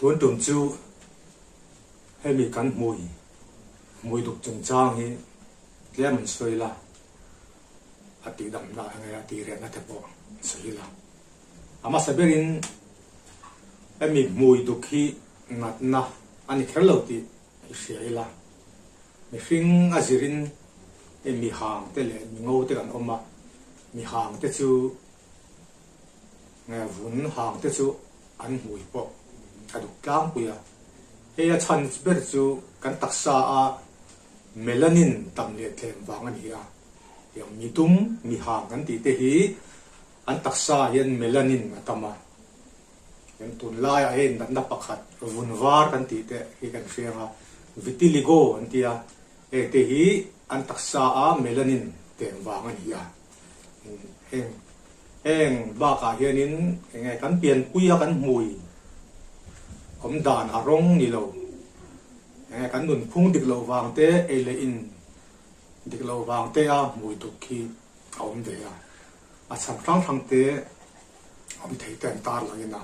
Tun tum chu hemi kan hmui hmui duk chungchang hi tlem an sawi la, a tihdamna enge a tihrehna te pawh an sawi la. A hmasa berin hemi hmui duk hi natna a ni kher lo tih i hria ila. Mihring a zirin hei mi hang te leh mi ngo te kan awm a, mi hang te chu nge vun hang te chu an hmui pawh a duk tlangpui a. Hei a chhan ber chu kan taksa a melanin tam leh tlem vang a ni a. Tiang mi dum, mi hang kan tih te hi an taksa ah hian melanin a tam a. Kan tunlaiah hei natna pakhat vun var kan tih te hi kan hriang a, vitiligo an ti a, heng te hi an taksa a melanin tlem vang a ni a. Heng heng bakah hianin eng nge kan pianpui a kan hmui awm dan a rawng ni lo, eng nge kan nunphung dik loh vang te ei leh in dik loh vang te a hmui duk hi a awm ve a, a chhan hrang hrang te awm thei te an tar langin a,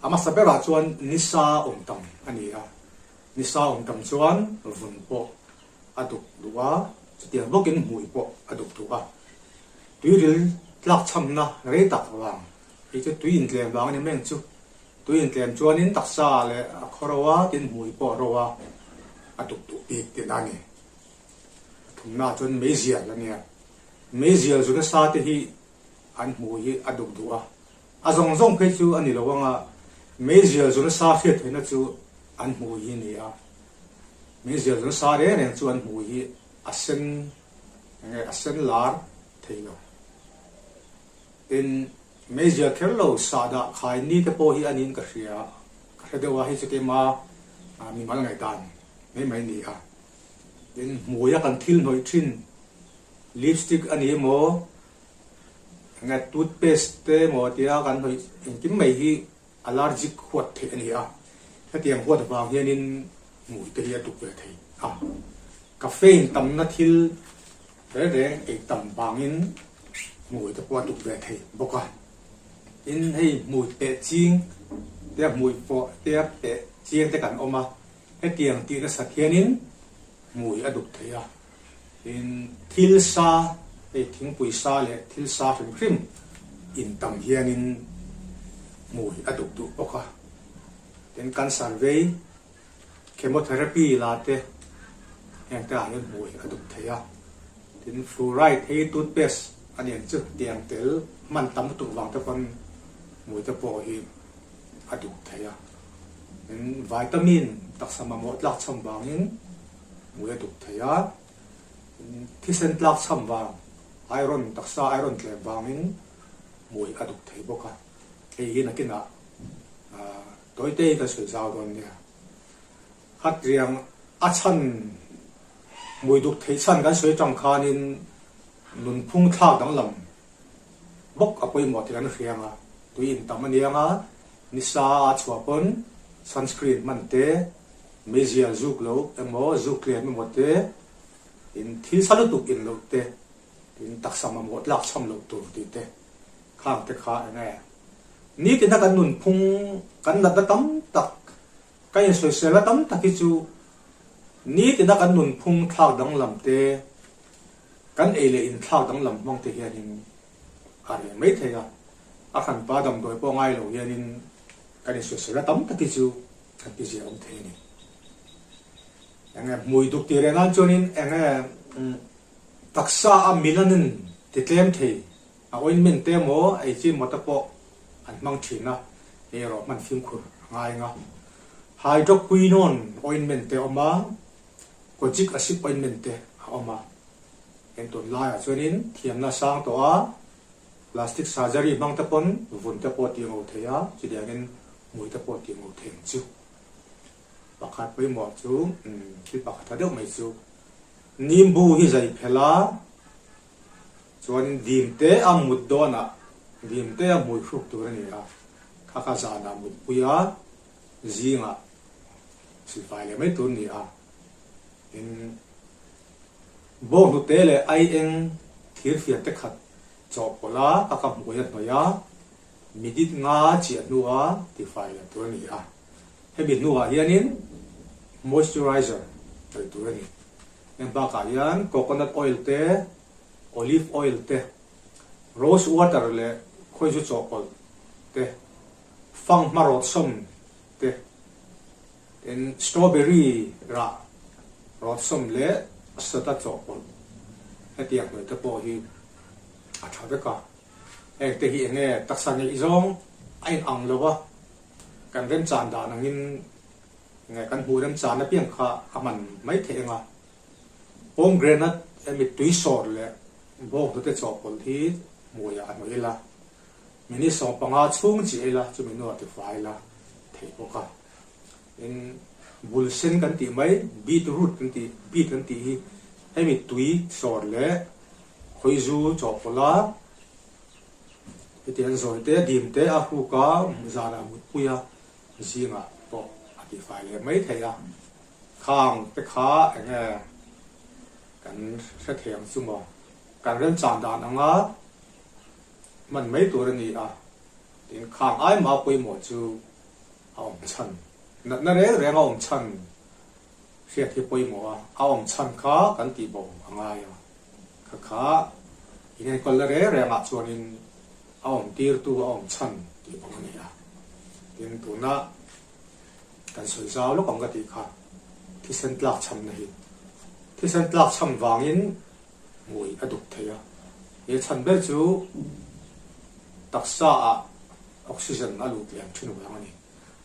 a hmasa berah chuan nisa awm tam a ni a, nisa awm tam chuan vun pawh a duk duh a, chutiang bawkin hmui pawh a duk duh a, tuiril tlakchhamna rei tak vang, hei chu tui intlem vang a ni mai ang chu, tui intlem chuanin taksa leh a khaw ro a, tin hmui pawh a ro a, a duk duh bik tihna a ni. A thumnaah chuan meizial a nia, meizial zu nasa te hi an hmui hi a duk duh a, a zawng zawng phei chu a ni lo ang a, meizial zu nasa hriat theihna chu an hmui hi a ni a, meizial zu nasa reng reng chu an hmui hi a sen enge a sen lar thei lo. Tin, meizial kher lo sahdah khai ni te pawh hi a niin ka hria, ka hre deuh a, hei chu keima mimal ngaihdan mai mai a ni a. Tin, hmuia kan thil hnawih thin lipstick a ni emaw, enge toothpaste te emaw tia kan hnawih engkim mai hi allergic huat theih a ni a, hetiang huat vang hianin hmui te hi a tuk ve thei a. Caffeine tamna thil reng reng ei tam vangin hmui te pawh a tuk ve thei bawk a. Tin, hei hmui peh ching te hmui pawh te peh chiang te kan awm a, hetiang tih nasat hianin hmui a duk thei a. Tin, thil sa, hei thingpui sa leh thil sa hrim hrim in tam hianin hmui a duk duh bawk a. Tin, cancer vei, chemotherapy la te heng te ah hian hmui a duk thei a. Tin, fluoride hei toothpaste a nen chu tiang tel hman tam lutuk vang te pawn hmui te pawh hi a duk thei a. Tin, vitamin taksa mamawh tlak chham vangin Hmui a duk thei a, thisen tlak chham vang, iron, taksa iron tlem vangin hmui a duk thei bawk a. Hei hi nakinah tawite kan sawi zau dawn nia. Khat riang a chhan hmui duk theih chhan kan sawi tang khanin nunphung thlak danglam bawk a pawimawh tih kan hria ang a, tui intam a niang a, nisa a chhuah pawn sunscreen hman te, Meizial zuk lo emaw zuk tlem emaw te, in thil sa lutuk in loh te, in taksa mamawh tlak chham loh tur tih te khang te kha eng nge. Nitina kan nunphung kan natna tam tak, kan insawiselna tam tak hi chu nitina kan nunphung thlak danglam te, kan ei leh inthlak danglam hmang te hianin a reh mai thei a. A hranpa damdawi pawh ngai lo hianin kan insawiselna tam tak hi chu Kan ti zia awm thei a ni. Enge hmui duk tih reng nan chuanin enge taksa a melanin ti tlem thei a ointment te emaw ei chi emaw te pawh an hmang thin a, hei erawh hman fimkhur a ngai ang a. Hydroquinone ointment te a awm a, kojic acid ointment te a awm a. Heng tunlaiah chuanin thiamna a sang tawh a, Plastic surgery hmang te pawn vun te pawh tih ngo thei a, chutiangin hmui te pawh tih ngo thei ang chu. Pakhat pawimawh chu thil pakhat tha deuh mai chu nimbu hi zai phelh a, chuanin dim te a mut dawnah dim te a hmui hruk tur a ni a, kha kha zanah mutpui a, zingah silfai leh mai tur a ni a, tin Bawnghnute leh aieng thirfian te khat chawhpawlh a ka ka hmui a hnawih a, midit nga chiah hnua tifai leh tur a ni a. Hemi hnuah hianin moisturizer hnawih tur a ni. Heng bakah hian coconut oil te, olive oil te, rose water leh khawizu chawhpawlh te, fanghma rawtsawm te, tin strawberry rah rawtsawm leh soda chawhpawlh hetiang hnawih te pawh hi a tha vek a. Heng te hi enge taksa ngeih zawng a inang lo a, kan remchan dan angin nge kan hmuh remchan apiang kha a hman mai theih ang a. Pomegranate hemi tui sawr leh bawnghnute chawhpawlh hi hmuiah a hnawih ila, minute 15 chhung chi ila chumi hnuah tifai ila theih bawk a. Tin, bul sen kan tih mai, beetroot kan tih, beet kan tih hi hemi tui sawr leh khawizu chawhpawlh a, Hetiang zawi te, dim te a hruk a, zanah mutpui a, zingah pawh a tihfai leh mai thei a. Khang te kha eng nge kan hre thei ang chu maw? Kan remchan dan anga hman mai tur a ni a, tin khang ai mah pawimawh chu a awm chhan, natna reng reng a awm chhan hriat hi pawimawh a, a awm chhan kha kan tihbo a ngai a. Kha kha inenkawl la reng rengah chuanin a awm tirtu a awm chhan tih bawk a ni a. Tin, tuna kan sawi zau lawk ang ka tih kha thisen tlak chhamna hi thisen tlak chham vangin hmui a duk thei a. He chhan ber chu taksa ah oxygen a lut lem thin vang a ni.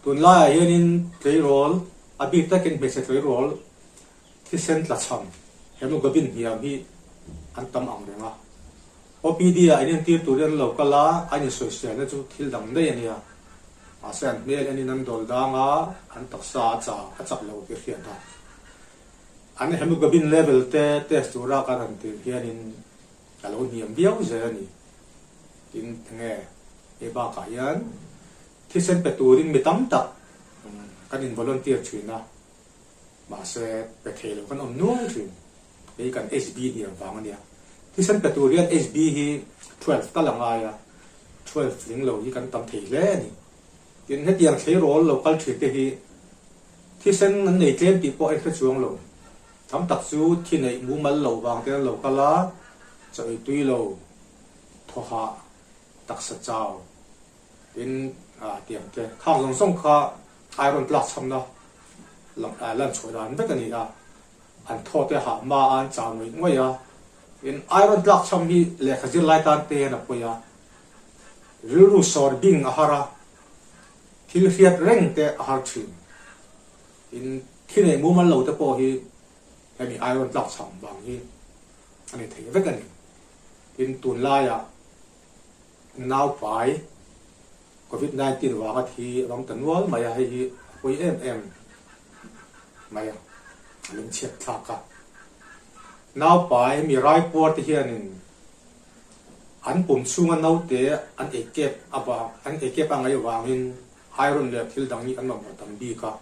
Tunlaiah hianin tleirawl, a bik takin hmeichhe tleirawl Thisen tlachham, hemoglobin hniam hi an tam ang reng a. OPD ah inentir turin an lo kal a, an insawiselna chu thil dang daih a nia. Mahse an hmel enin an dawl dang a, an taksa a chak a chak lo tih a hriat a. An hemoglobin level te test tura kan han tir hianin a lo hniam viau zel a ni. Tin, enge hei bakah hian thisen pe turin mi tam tak kan in volunteer thin a. Mahse, pe thei lo kan awm nual thin. Hei kan HB hniam vang a nia. Thisen pe tur hian HB hi 12 tal a ngai a, 12 tling lo hi kan tam thei hle a ni. Tin, hetiang thleirawl lo kal thin te hi thisen an nei tlem tih pawh a inhre chuang lo. Tam tak chu thi neih mumal loh vang ten an lo kal a, chaw ei tui lo, thawhah, taksa chau. Tin, tiang te khang zawng zawng kha iron tlak chhamna lan chhuah dan vek a ni a, an thaw te hah hma a an chau ngawih ngawih a. Tin, iron tlak chham hi lehkha zir lai tan te hian a pawi a, rilru sawr bing a har a, thil hriat reng te a har thin. Tin, thi neih mumal lo te pawh hi hemi iron tlak chham vang hi a ni thei vek a ni. Tin, tunlaiah Naupai Covid 19 vanga thi a bang ta nual mai a, hei hi a pawi em em mai a, a lungchhiat thlak a. Naupai mi raipuar te hianin an pum chhunga naute an ei kep avang an ei kep a ngaih vangin iron leh thil dang hi an mamawh tam bik a,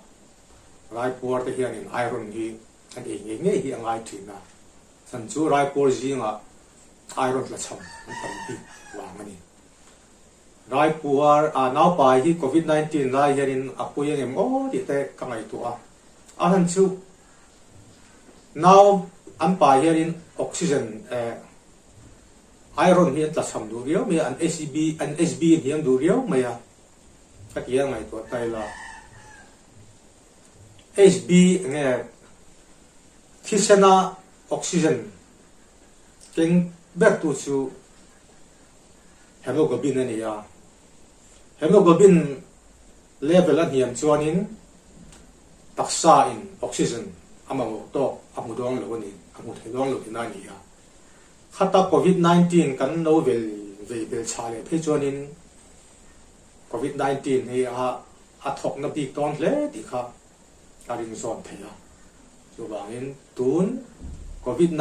raipuar te hianin iron hi an ei ngei ngei hi a ngai thin a, chhan chu raipuar zingah Iron tlachham an tam bik vang a ni. Raipuar a naupai hi Covid 19 lai hianin a pui ang em aw tih te ka ngaihtuah a. A hlan chu nau an pai hianin oxygen eh iron hi an tlachham duh riau mai a, an HB an HB a hniam duh riau mai a ka ti a ngaihtuah ta ila. HB enge thisena oxygen Keng bertu chu hemoglobin a ni a, hemoglobin level a hniam chuanin taksa in oxygen a mamawh tawk a hmu dawn lo a ni, a hmu thei dawn lo tihna a ni a. Khata Covid 19 kan lo vel vei bel chhah leh phei chuanin Covid 19 hi a a thawkna bik dawn hle tih kha a ring zawn thei a. Chuvangin tun Covid 19.